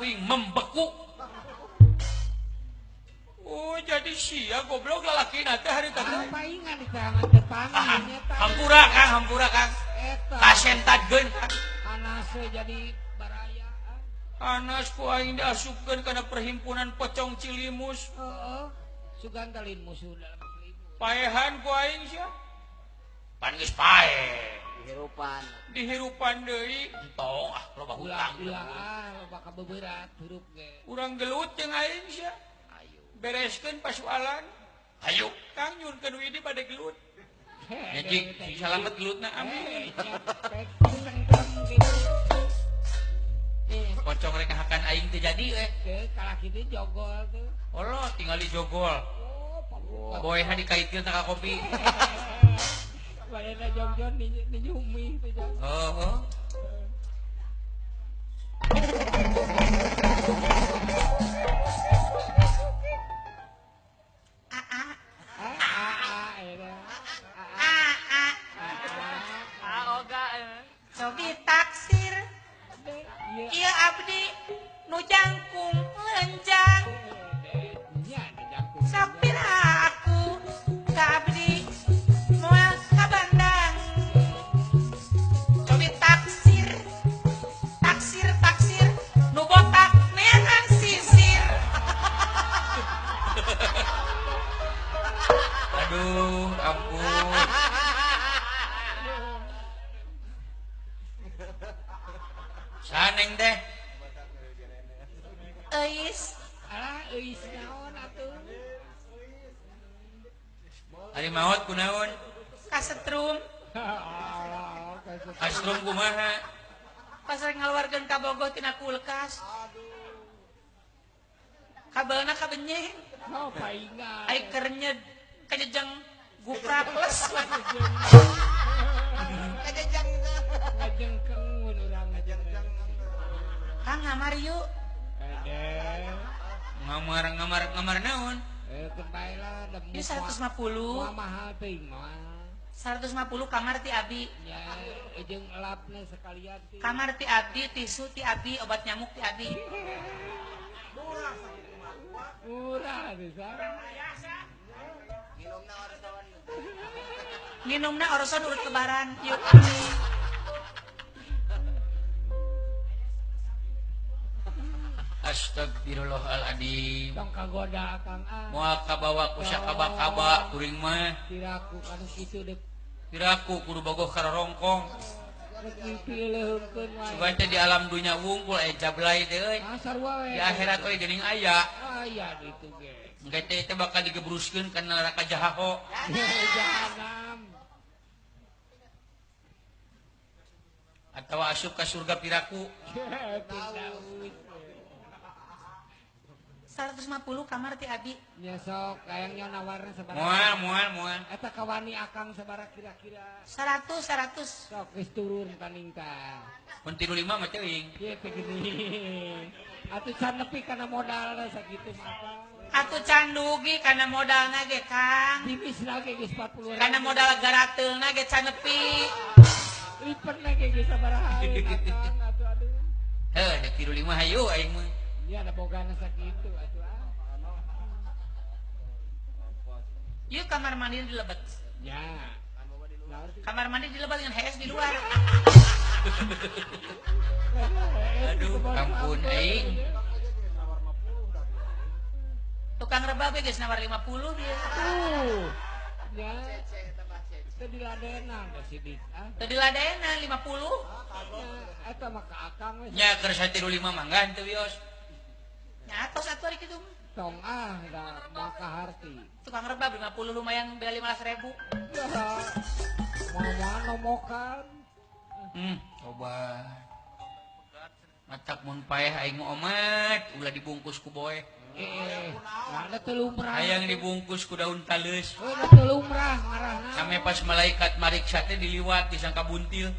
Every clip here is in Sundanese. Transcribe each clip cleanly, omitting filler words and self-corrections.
uing membeku. Oh jadi sia goblok lalakina teh harita teh. Paingan di tangan teh panggil eta. Hampura Kang, hampura Kang. Eta. Kasentadkeun Kang. Anase jadi baraya. Anas ku aing diasupkeun kana perhimpunan pocong Cilimus. Heeh. Sugan talin musuh dalam Cilimus. Paehan ku aing sia. Pan geus paeh. Dihirupan. Dihirupan deui. Entong ah loba hutang. Ulah ah loba kabeberat hirup ge. Urang gelut jeung aing sia. Bereskeun pasualan. Hayu Kang nyunkeun widi bade gelut. Ya cik, salamet gelutna amin. Pocong rek hakan aing teu jadi we. Teu kalah kitu jogol teu. Allah tingali jogol. Oh, boehna dikaitkeun ka kopi. Badena jongjon dinyumi teh. Heeh. Cobi taksir ieu abdi nu jangkung lenjang sapira aku ka abdi moal kabandang. Cobi taksir taksir taksir nu botak neangan sisir. Aduh ampun. Saneng teh. Euis. Alah euis naon atuh? Ari maot kunaon? Kasetrum. Kasetrum kumaha? Pas rek ngaluarkeun kabogoh tina kulkas. Kabelna kabenyeng. Oh, paingan. Ai kernyed kajejeng guprak les. Kajejeng. Kajengkeng mun urang ngajengkeng. Kang ngamar yuk. Ngamar ngamar ngamar naon? Keun lah Ini 150. Mahal teuing mah. 150 kamar ti abi. Ya, jeung elapna sekalian ti. Kamar ti abdi, tisu ti abdi, obat nyamuk ti abdi. Murah sakitu mah. Murah bisa. Minumna oroson. Minumna oroson urut lebaran. Yuk. Astagfirullahaladzim. Tong kagoda Kang ah. Moal kabawa ku sakaba-kaba kuring mah. Tiraku anu kitu deuk. Tiraku kudu bogoh ka rorongkong. Rek mimpi leuheungkeun wae. Sugan teh di alam dunya wungkul aya jablay teh euy. Sarua we. Di akhirat oge geuning aya. Aya ditu ge. Engke teh teh bakal digebruskeun kana neraka jahaho. Jahanam. Atawa asup ka surga piraku. 150 kamar ti abi. Nya sok hayangnya nawarna sabaraha. Moal moal moal. Eta kawani akang sabaraha kira-kira? 100 100. Sok geus turun paning tah. Mun 35 mah teuing. Kieu teh geuning. Atuh can nepi kana modalna sakitu mah. Atuh can dugi kana modalna ge Kang. Dimisna ge geus 40. Kana modal garateulna ge can nepi. Lipenna ge geus sabaraha akang atuh aduh. Heuh, dek 35 hayu aing mah. Ya ada bogana sakitu atuh ah. Ieu kamar mandi di lebet. Ya. Kamar mandi di lebet dengan HS di luar. Aduh, ampun aing. Tukang rebab geus nawar 50 dia. Tuh. Ya. Teu diladenan da sidik ah. Teu diladenan 50. Ya, eta mah ka akang we. Nya keur 135 mangga teu wios. Nya atos atuh ari kitu. Tong ah da maka harti. Tukang rebab 50 lumayan bela 15.000. Moal nomokan. Coba. Matak mun paeh aing mah omat ulah dibungkus ku boeh. Ada teu lumrah. Hayang dibungkus ku daun taleus. Heuh teu lumrah marahna. Sampe pas malaikat mariksa teh diliwat disangka buntil.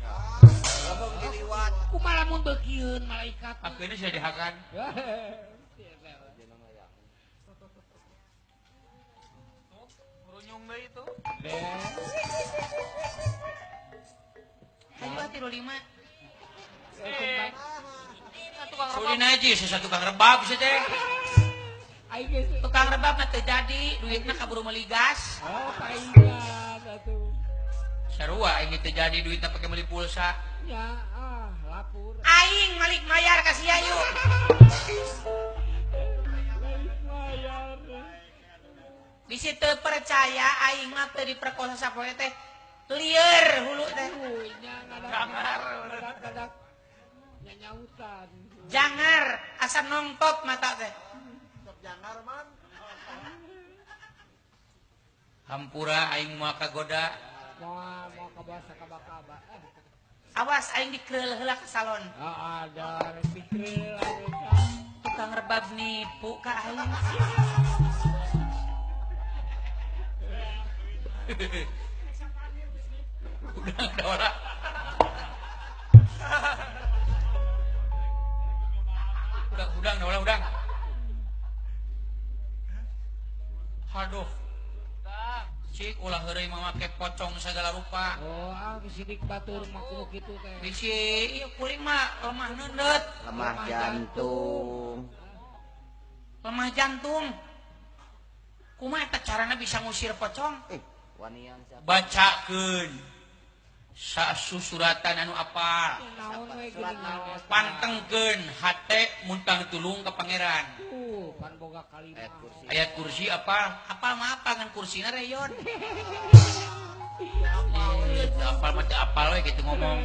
Lamun diliwat. Kumaha lamun beukieun malaikat. Akeuna sia dihakan. Runyung deui itu. Hayu 35. Sudi najis sia tukang rebab sia teh. Tukang rebab mah teu jadi, duitna kaburu meuli gas. Oh, paingan atuh. Sarua aing teu jadi duitna pake meuli pulsa. Ya, ah, lapur. Aing malik mayar ka sia yuk. Mayar. Bisi teu percaya aing mah teu diperkosa sapoe teh. Lieur hulu teh. Jangar. Kadak nyanyautan. Jangar asa nongtot mata teh. Jangar man. Hampura aing moal kagoda. Moal moal kabasa kaba-kaba. Awas aing dikereul heula ka salon. Heeh, da dikereul tukang rebab nipu ka aing. Udang dora. Udang dora udang. Aduh. Cik ulah heureuy mah make pocong segala rupa. Oh, ah sidik batur mah kudu kitu teh. Bisi ieu kuring mah lemah neundeut, lemah jantung. Lemah jantung. Kumaha eta carana bisa ngusir pocong? Wanian siapa? Bacakeun sasusuratan anu apal. Pantengkeun hate muntang tulung ka pangeran. Pan boga kalimah. Ayat kursi apal? Apal mah apa ngan kursina reyon. Apal mah teu apal we gitu ngomong.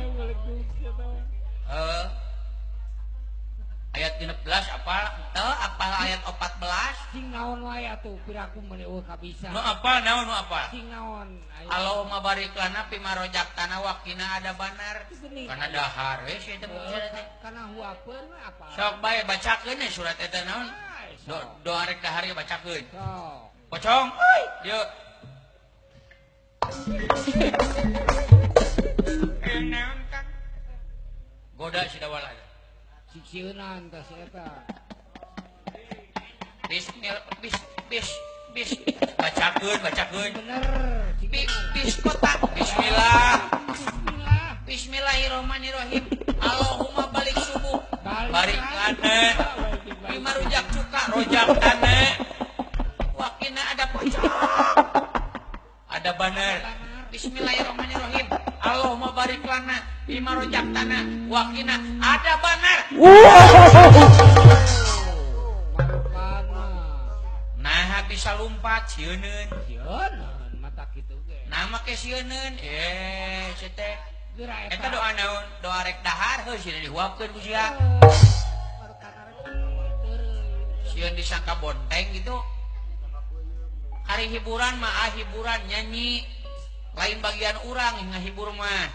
Ayat 16 apal? Teu apal ayat 14. Sing naon wae atuh piraku meuni eueuh kabisa. Nu apal naon nu apal? Sing naon. Allahumma barik lana fima rozaqtana wa qina adzabannar. Kana dahar we sia teh maksudna teh. Kana huapeun we apal. Sok bae bacakeun surat eta naon? Doa rek dahar ge bacakeun. Sok. Pocong euy, dieu. Naon Kang? Goda si dawala. Siksieunan tah si eta. Bismillah bis bis bis bacakeun bacakeun. Bener. Bis kota. Bismillah. Bismillah. Bismillahirrahmanirrahim. Allahumma balik subuh. Balik lana. Bima rujak cuka rojak tanah. Wakina ada pocong. Ada baner. Bismillahirrahmanirrahim. Allahumma barik lana bima rojak tanah. Wakina ada baner. Nah bisa lumpat sieuneun. Sieuneun mata kitu ge. Nah make sieuneun. Sia teh. Eta doa naon? Doa rek dahar heuh sieun dihuapkeun ku sia. Sieun disangka bonteng gitu. Hari hiburan mah hiburan nyanyi. Lain bagian urang ngahibur mah.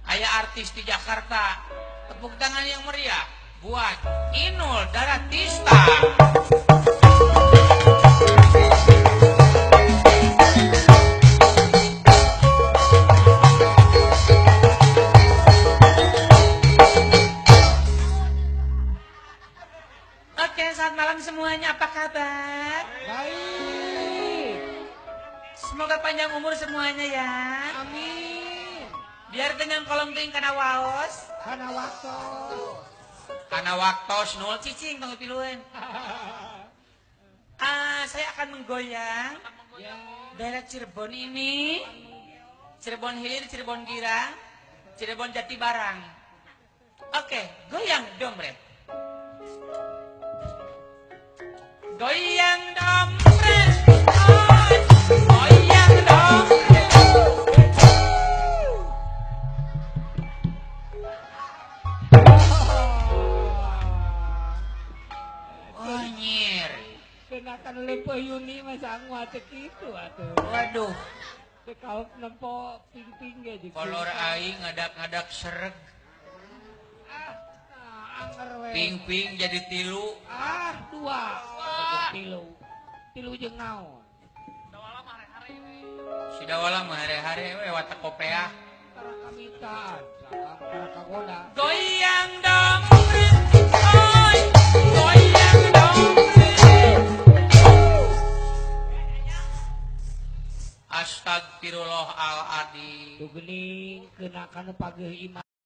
Aya artis di Jakarta. Tepuk tangan yang meriah buat Inul Daratista. Oke, selamat malam semuanya. Apa kabar? Baik. Semoga panjang umur semuanya ya. Amin. Biar dengan kolom ting kana waos, kana waktos. Kana waktos nul cicing tong piluan. Saya akan menggoyang ya. Daerah Cirebon ini. Cirebon Hilir, Cirebon Girang, Cirebon Jatibarang. Oke, goyang dompet. Goyang dompet. Goyang dompet. Oh nyir. Kenakan leumpeuh Yuni mah sangu atuh kitu atuh. Waduh. Teu kaop nempo ping-ping ge jeung. Kolor aing ngadak-ngadak sereg. Ah, anger we. Ping-ping jadi tilu. Ah, dua. Tilu. Tilu jeung naon? Si dawala mah hare-hare we watak kopeah. Tara kamitaan, tara kagoda. Goyang dompet. Oi, goyang dompet. Astagfirullahaladzim. Tuh geuning keuna kana pageuh imah.